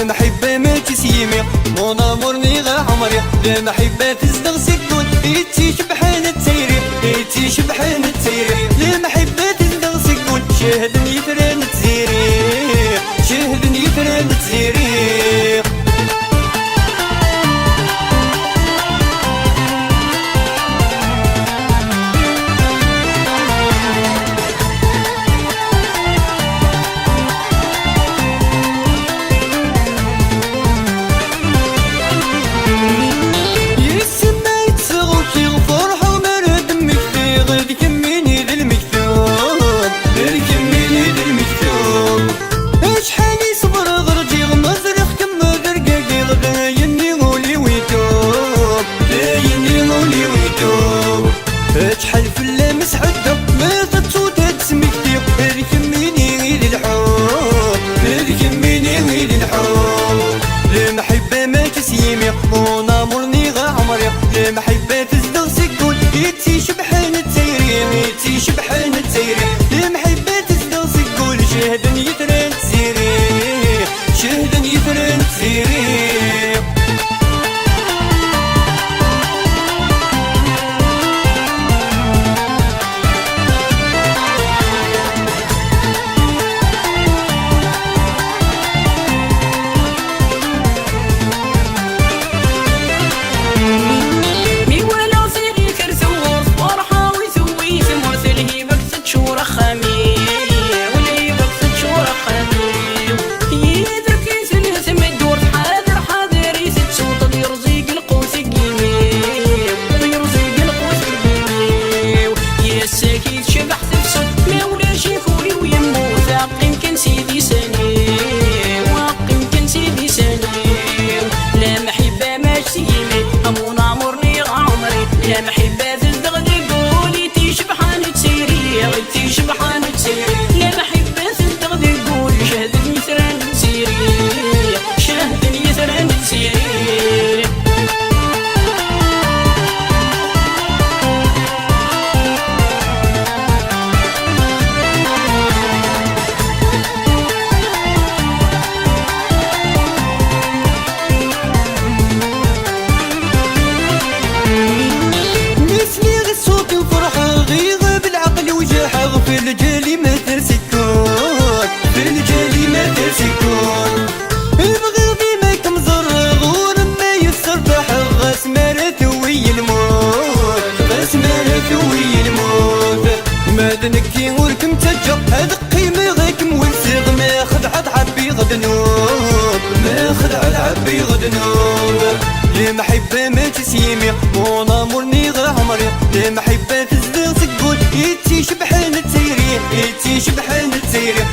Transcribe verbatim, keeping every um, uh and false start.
Lemḥibba mačči s yimi, mon amour niɣ ɛemri. Lemḥibba tezdeɣ seg wul, i tt-icebḥen d tayri, i tt-icebḥen d tayri. Lemḥibba tezdeɣ seg wul, cehden yitran n tziri, cehden yitran n tziri. Yes, ma yettseɣ ukiɣ, ferḥeɣ mi ara d-mmektiɣ, d kemmini d lmektub, d kemmini d lmektub. Acḥal i ṣebreɣ rǧiɣ, ma ẓriɣ-kem d argagir, d ayenni ul-iw itub, d ayenni ul-iw itub. Acḥal fell-am sḥeddeɣ, ma tettuḍ ad d-smektiɣ, d kemmini i d lḥub, d kemmini i d lḥub. Lemḥibba mačči s yimi, mon amour niɣ ɛemri. Lemḥibba tezdeɣ seg wul, i tt-icebḥen d tayri, i tt-icebḥen d tayri. Lemḥibba tezdeɣ seg wul, cehden yitran n tziri, cehden yitran n tziri. Mi walaɣ ziɣ iker tewwurt, ferḥeɣ i tewwi tmurt, lhiba-k teččur axxam-iw, lhiba-k teččur axxam-iw. Yid-k i tella tmeddurt, ḥader, ḥader, i tettuṭṭeḍ, yerẓ-ik lqut deg imi-w, yerẓ-ik lqut deg imi-w. Yes-ak i tecbeḥ tefsut, ma ulac-ik ul-iw yemmut, qqim kan s idisan-iw, qqim kan s idisan-iw. Lemḥibba mačči s yimi, mon amour niɣ ɛemri. Lemḥibba tezdeɣ deg wul, i tt-icebḥen d tayri, i tt-icebḥen d tayri. Lemḥibba tezdeɣ deg wul, cehden yitran n tziri, cehden yitran n tziri. Mi sliɣ i ṣṣut-iw ferḥeɣ, iɣab lɛeql-iw, jaḥeɣ f lǧal-im tersekkud, f lǧal-im tersekkud. Bɣiɣ dima kem-ẓerreɣ, ur ma yesserbaḥeɣ, asmi ara tewwi lmut, asmi ara tewwi lmut. Ma d nekki ur kem-ttaǧǧaɣ, ad qqimeɣ ad kem-welseɣ, ma xedɛeḍ ɛebbiɣ ddnub, ma xedɛeḍ ɛebbiɣ ddnub. Lemḥibba mačči s yimi, mon amour niɣ ɛemri. Lemḥibba tezdeɣ seg wul, i tt-icebḥen d tayri, i tt-icebḥen d tayri.